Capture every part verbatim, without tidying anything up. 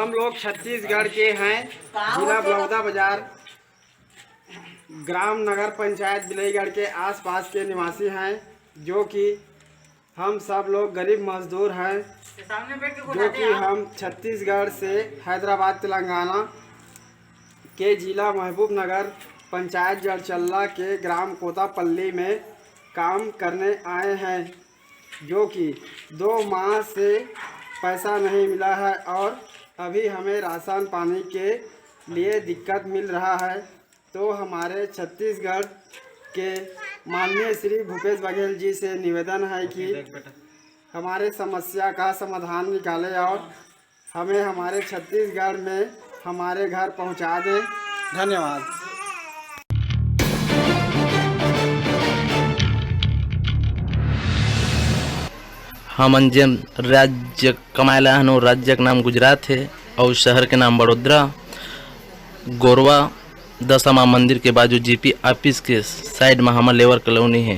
हम लोग छत्तीसगढ़ के हैं, जिला बलौदाबाजार, ग्राम नगर पंचायत बिलईगढ़ के आसपास के निवासी हैं, जो कि हम सब लोग गरीब मजदूर हैं, जो कि हम छत्तीसगढ़ से हैदराबाद तेलंगाना के जिला महबूबनगर पंचायत जड़चल्ला के ग्राम कोतापल्ली में काम करने आए हैं, जो कि दो माह से पैसा नहीं मिला है और अभी हमें राशन पानी के लिए दिक्कत मिल रहा है। तो हमारे छत्तीसगढ़ के माननीय श्री भूपेश बघेल जी से निवेदन है कि हमारे समस्या का समाधान निकाले और हमें हमारे छत्तीसगढ़ में हमारे घर पहुंचा दें। धन्यवाद। हमन जेन राज्य कमाए ला हन, वो राज्य के नाम गुजरात हे और शहर के नाम बड़ोदरा। गोरवा दशा माँ मंदिर के बाजू जीपी ऑफिस के साइड में हमर लेबर कॉलोनी हे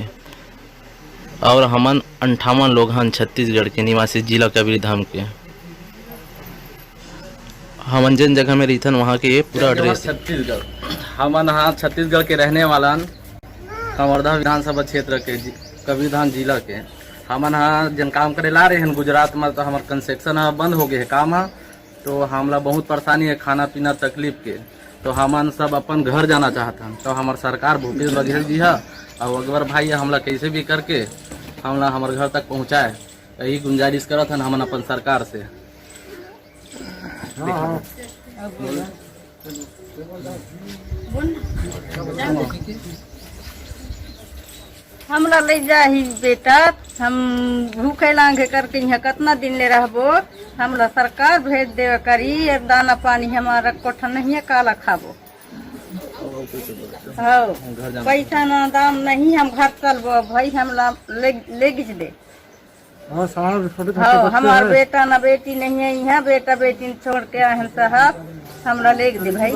और हमन अंठावन लोग हन छत्तीसगढ़ के निवासी, जिला कबीरधाम के। हमन जेन जगह में रहिथन, वहाँ के ये पूरा एड्रेस हे। छत्तीसगढ़, हमन हा छत्तीसगढ़ के रहने वाला हन, कवर्धा विधानसभा क्षेत्र के जि-, कबीरधाम जिला के। हमन हा जन काम करे ला रहे हन गुजरात में, तो हमर कंस्ट्रक्शन हा बंद हो गए हे काम हा, तो हमला बहुत परेशानी है खाना पीना तकलीफ के। तो हमन सब अपन घर जाना चाहत हन, तो हमर सरकार भूपेश बघेल जी हा और अकबर भाई हा हमला कैसे भी करके हमला हमर घर तक पहुँचाए, यही गुंजारिश करत हन हमन अपन सरकार से। हमला ले जाही बेटा, हम भूखे लांघे करके यहाँ कतना दिन ले रहबो। हमला सरकार भेज देवे करी, एक दाना पानी हमारा कोठा नहीं है, काला खाबो। हो, पैसा ना दाम नहीं, हम घर चलबो भाई, हमला ले, ले गिज दे। हाँ, सारा छोटे छोटे हाँ, बच्चे हमार हैं। बेटा ना बेटी नहीं है यहाँ, बेटा बेटी छोड़ के आए हम साहब, हमला ले दे भाई।